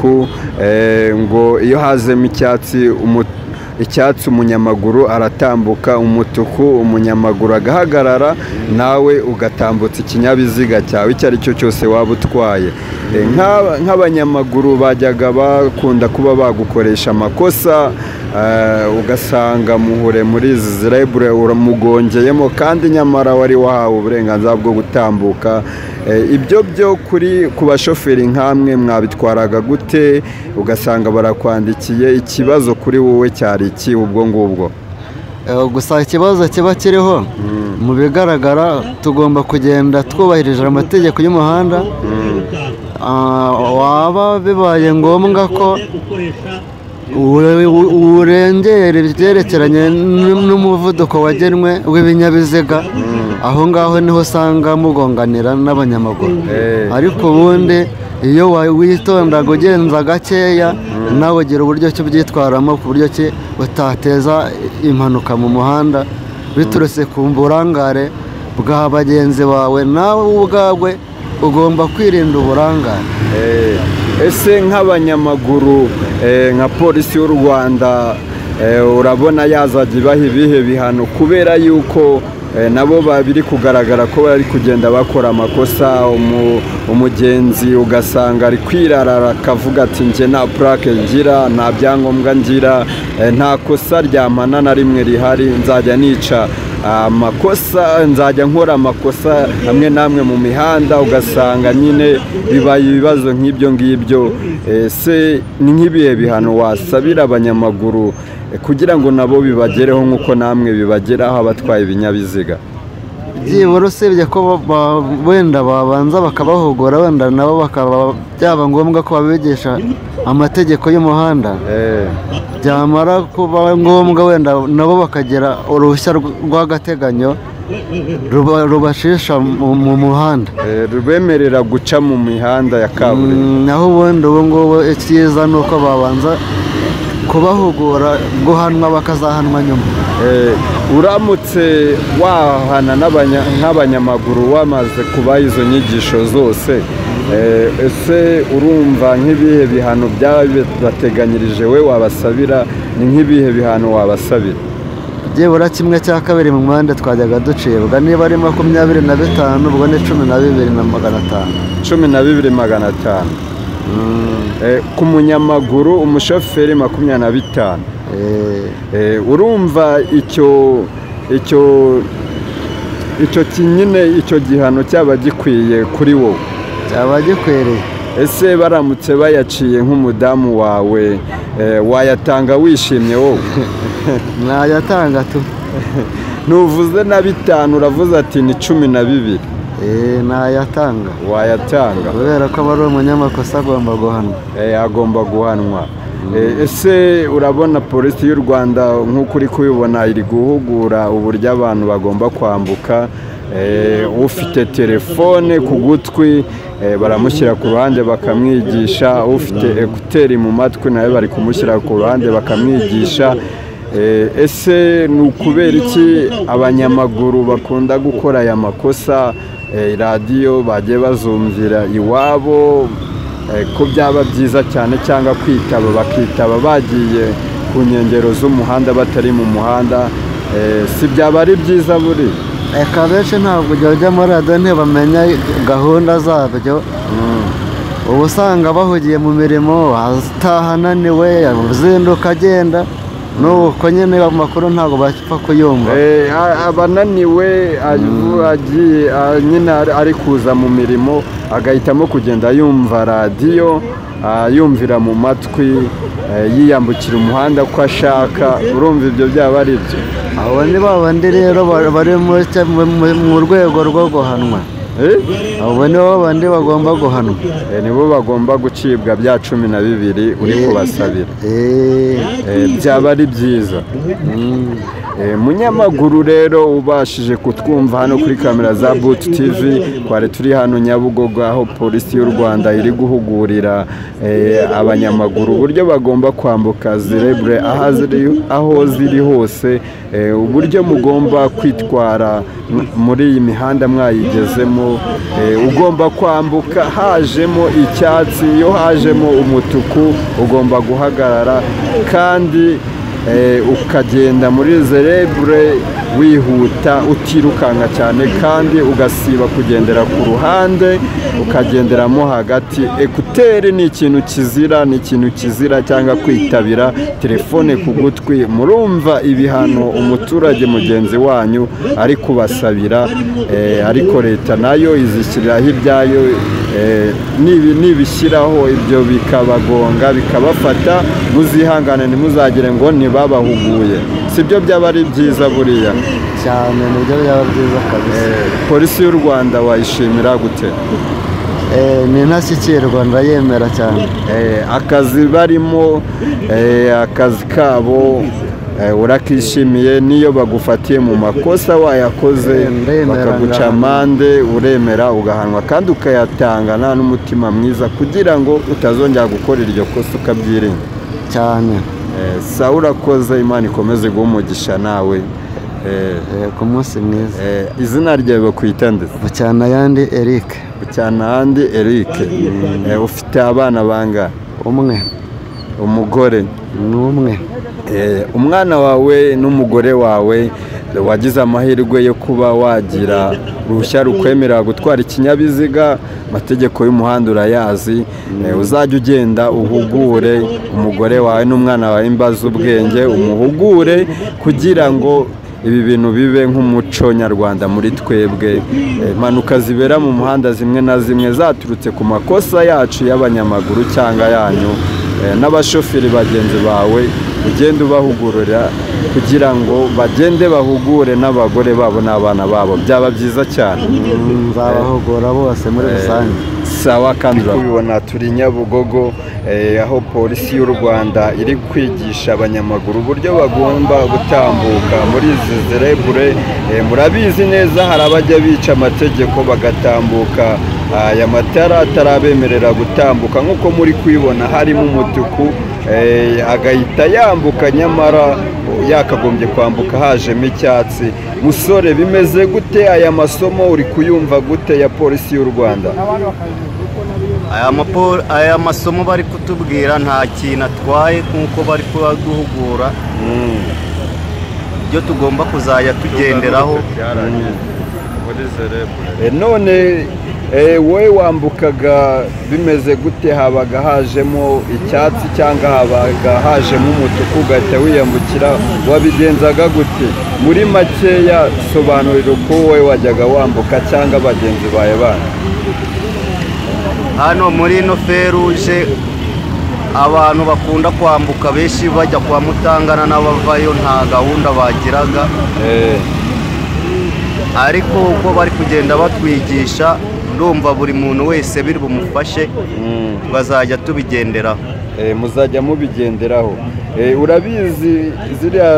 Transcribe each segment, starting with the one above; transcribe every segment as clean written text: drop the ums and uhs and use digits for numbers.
umutuku, ngo iyo hazemo icyatsi icyatsi umunyamaguru aratambuka, umutuku umunyamaguru agahagarara, nawe ugatambutsa ikinyabiziga cyawe icyo ari cyo cyose waba utwaye. Nk'abanyamaguru bajyaga bakunda kuba bagukoresha amakosa, ugasanga muhure muri izi zebure uramugongeyemo kandi nyamara wari wahawe uburenganzira bwo gutambuka. Ibyo byo kuri ku bashoferi nk'amwe mwabitwaraga gute? Ugasanga barakwandikiye, ikibazo kuri wowe cyari iki ubwo ngubwo? Gusa ikibazo kiba kiriho mu bigaragara, tugomba kugenda twubahirije amategeko y'umuhanda. Waba bibaye ngombwa ko urengera ibyerekeranye n'umuvuduko wagenwe w'ibinyabiziga, aho ngaho niho usanga mugonganira n'abanyamaguru. Ariko ubundi iyo witondaga ugenza gakeya, nawe ugira uburyo ki ubyitwaramo ku buryo ki utateza impanuka mu muhanda biturutse ku burangare bwa bagenzi bawe. Nawe ubwawe ugomba kwirinda uburangare. Ese nk'abanyamaguru, nka polisi y'u Rwanda, urabona yazajya ibaha ibihe bihano kubera yuko nabo biri kugaragara ko bari kugenda bakora amakosa? Umugenzi ugasanga ari kwirarara akavuga ati njye nta purake ngira, nta byangombwa ngira, nta kosa ryampana na rimwe rihari, nzajya nica amakosa, nzajya nkora amakosa amwe n'amwe mu mihanda, ugasanga nyine bibaye ibibazo nk'ibyo ngibyo. Ese ni nk'ibihe bihano wasabira abanyamaguru kugira ngo nabo bibagereho nk'uko namwe bibageraho abatwaye ibinyabiziga? Byibura usibye ko wenda babanza bakabahugura, wenda nabo bakaba byaba ngombwa ko babigisha amategeko y'umuhanda, byamara kuba ngombwa wenda nabo bakagira uruhushya rw'agateganyo rubashisha mu muhanda, rubemerera guca mu mihanda ya kaburimbo. Naho ubundi ubu ngubu icyiza ni uko babanza kubahugura, guhanwa bakazahanwa nyuma. Uramutse wahana nk'abanyamaguru wamaze kubaha izo nyigisho zose, ese urumva nk'ibihe bihano byaba bibateganyirije we wabasabira? Ni nk'ibihe bihano wabasabira? Byibura 1/2 mu muhanda twajyaga ducibwa, niba ari 25 ubwo ni 12,500. 12,500 ku munyamaguru, umushoferi 25. Urumva icyo icyo icyo kinyine icyo gihano cyaba gikwiye kuri wowe? Cyaba gikwiriye. Ese baramutse bayaciye nk'umudamu wawe, wayatanga wishimye wowe? Nayatanga tu. Ntuvuze na 5, uravuze ati ni 12. Nayatanga. Wayatanga kubera ko aba ari umunyamakosa, agomba guhanwa. Agomba guhanwa. Ese urabona polisi y'u Rwanda nk'uko uri kubibona iri guhugura uburyo abantu bagomba kwambuka, ufite telefone ku gutwi baramushyira ku ruhande bakamwigisha, ufite ekuteri mu matwi nawe bari kumushyira ku ruhande bakamwigisha. Ese ni ukubera iki abanyamaguru bakunda gukora aya makosa? Radiyo bagiye bazumvira iwabo ko byaba byiza cyane, cyangwa kwitaba bakitaba bagiye ku nkengero z'umuhanda batari mu muhanda, si byaba ari byiza buri? Reka benshi ntabwo ujya muri radiyo ntibamenya gahunda zabyo, uba usanga bahugiye mu mirimo, ataha ananiwe, uzinduka agenda, nuko nyine amakuru ntabwo bapfa kuyumva. Abananiwe agiye nyine ari kuza mu mirimo agahitamo kugenda yumva radiyo, yumvira mu matwi, yiyambukira umuhanda uko ashaka, urumva ibyo byaba ari byo? Abo ni babandi rero bari mu rwego rwo guhanwa. Abo ni bo bandi bagomba guhanwa. Nibo bagomba gucibwa bya 12 uri kubasabira. Byaba ari byiza. Munyamaguru rero ubashije kutwumva hano kuri kamera za Butu TV, twari turi hano Nyabugogo aho polisi y'u Rwanda iri guhugurira abanyamaguru uburyo bagomba kwambuka zerebure aho ziri hose, uburyo mugomba kwitwara muri iyi mihanda mwayigezemo. Ugomba kwambuka hajemo icyatsi, iyo hajemo umutuku ugomba guhagarara kandi ukagenda muri zerebure wihuta utirukanka cyane, kandi ugasiba kugendera ku ruhande ukagenderamo hagati. Ekuteri ni ikintu kizira, ni ikintu kizira cyangwa kwitabira telefone ku gutwi. Murumva ibihano umuturage mugenzi wanyu ari kubasabira, ariko leta nayo izishyiriraho ibyayo, nibishyiraho ibyo bikabagonga bikabafata, muzihangane ntimuzagire ngo ntibabahuguye. Sibyo byaba ari byiza buriya cyane, nibyo byaba byiza kabisa. Polisi y'u Rwanda wayishimira gute? Ni intashyikirwa, ndayemera cyane. Akazi barimo, akazi kabo urakishimiye, niyo bagufatiye mu makosa wayakoze bakaguca amande uremera ugahanwa kandi ukayatangana n'umutima mwiza kugira ngo utazongera gukora iryo kosa ukabyirinda cyane. Sawa, urakoze, Imana ikomeze guha umugisha nawe. Ku munsi mwiza. Izina ryawe bakwita nde? Bucyanayandi Eric. Bucyanayandi Eric. Ufite abana bangahe? Umwe. Umugore? Ni umwe. Umwana wawe n'umugore wawe wagize amahirwe yo kuba wagira uruhushya rukwemerera gutwara ikinyabiziga, amategeko y'umuhanda urayazi, uzajya ugenda uhugure umugore wawe n'umwana wawe imbaza ubwenge, umuhugure kugira ngo ibi bintu bibe nk'umuco nyarwanda muri twebwe. Impanuka zibera mu muhanda zimwe na zimwe zaturutse ku makosa yacu y'abanyamaguru cyangwa yanyu, n'abashoferi bagenzi bawe ugende ubahugurira kugira ngo bagende bahugure n'abagore babo n'abana babo, byaba byiza cyane. Nzabahugura bose muri rusange. Sawa, kandi urabibona turi Nyabugogo, aho polisi y'u Rwanda iri kwigisha abanyamaguru uburyo bagomba gutambuka muri izi zerebure. Murabizi neza hari abajya bica amategeko bagatambuka aya matara atarabemerera gutambuka, nk'uko muri kwibona harimo umutuku, agahita yambuka nyamara yakagombye kwambuka hajemo icyatsi. Musore, bimeze gute aya masomo uri kuyumva gute ya polisi y'u Rwanda? Aya masomo bari kutubwira nta kintu atwaye, nk'uko bari kuduhugura ibyo tugomba kuzajya tugenderaho. None wowe wambukaga bimeze gute? Habaga hajemo icyatsi cyangwa habaga hajemo umutuku ugahita wiyambukira, wabigenzaga gute? Muri makeya sobanurira uko wowe wajyaga wambuka cyangwa bagenzi bawe bana. Hano muri ino feruje abantu bakunda kwambuka benshi bajya kwa Mutangana n'abavayo nta gahunda bagiraga, ariko uko bari kugenda batwigisha ndumva buri muntu wese biri bumufashe, bazajya tubigenderaho. Muzajya mubigenderaho. Urabizi ziriya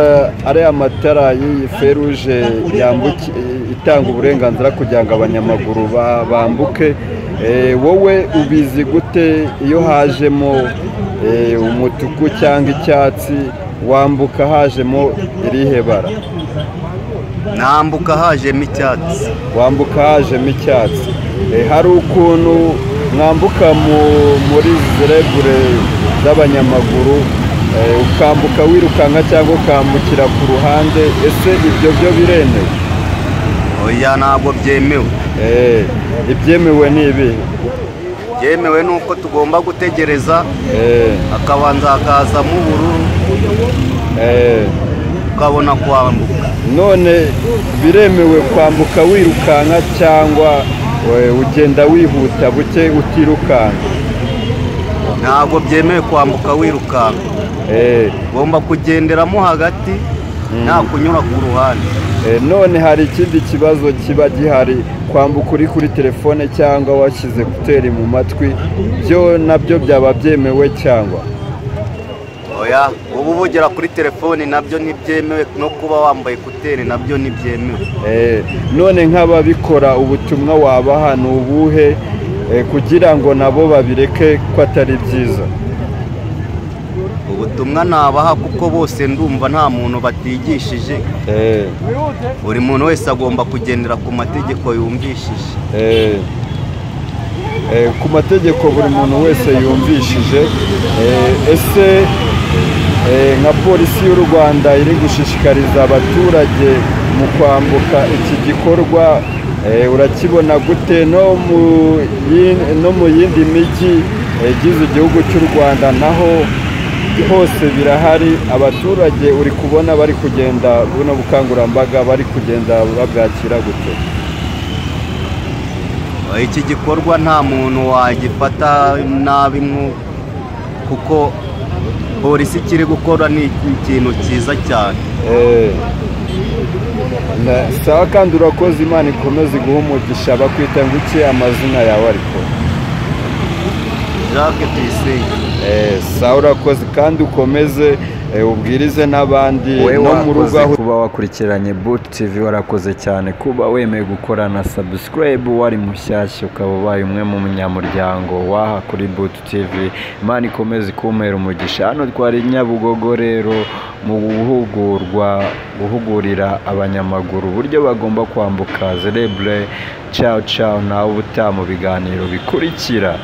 ariya matara y'iyi feruje itanga uburenganzira kugira ngo abanyamaguru bambuke, wowe ubizi gute iyo hajemo umutuku cyangwa icyatsi wambuka hajemo irihe bara? Nambuka hajemo icyatsi. Wambuka hajemo icyatsi. Hari ukuntu mwambuka muri zerebure z'abanyamaguru, ukambuka wirukanka cyangwa ukambukira ku ruhande, ese ibyo byo biremewe? Oya, ntabwo byemewe. Ibyemewe ni ibi? Byemewe ni uko tugomba gutegereza akabanza hakazamo ubururu, ukabona kwambuka. None biremewe kwambuka wirukanka cyangwa ugenda wihuta buke utirukanka? Ntabwo byemewe kwambuka wirukanka, ugomba kugenderamo hagati nta kunyura ku ruhande. None hari ikindi kibazo kiba gihari, kwambuka uri kuri telefone cyangwa washyize kuteri mu matwi, byo nabyo byaba byemewe cyangwa? Oya, ubu uvugira kuri telefoni nabyo ntibyemewe, no kuba wambaye kuteri nabyo ntibyemewe. None nk'ababikora ubutumwa wabaha ni ubuhe, kugira ngo nabo babireke ko atari byiza? Ubutumwa nabaha, kuko bose ndumva nta muntu batigishije, buri muntu wese agomba kugendera ku mategeko yumvishije. Ku mategeko buri muntu wese yumvishije. Ese nka polisi y'u Rwanda iri gushishikariza abaturage mu kwambuka, iki gikorwa urakibona gute? No mu yindi mijyi igize igihugu cy'u Rwanda naho hose birahari, abaturage uri kubona bari kugenda, buno bukangurambaga bari kugenda babwakira gute? Iki gikorwa nta muntu wagifata nabi, kuko polisi ikiri gukora ni ikintu cyiza cyane. Sawa, kandi urakoze, Imana ikomeze iguhe umugisha. Bakwita ngo iki amazina yawe ariko? Jacques Tuyisenge. Sawa, urakoze, kandi ukomeze ubwirize n'abandi no mu rugo aho. Kuba wakurikiranye Boot TV, warakoze cyane kuba wemeye gukorana subscribe, wari mushyashya ukaba ubaye umwe mu munyamuryango waha kuri Boot TV. Imana ikomeze ikumpera umugisha. Hano twari Nyabugogo rero mu guhugurwa, guhugurira abanyamaguru uburyo bagomba kwambuka zebra. Ciao ciao, nawe ubutaha mu biganiro bikurikira.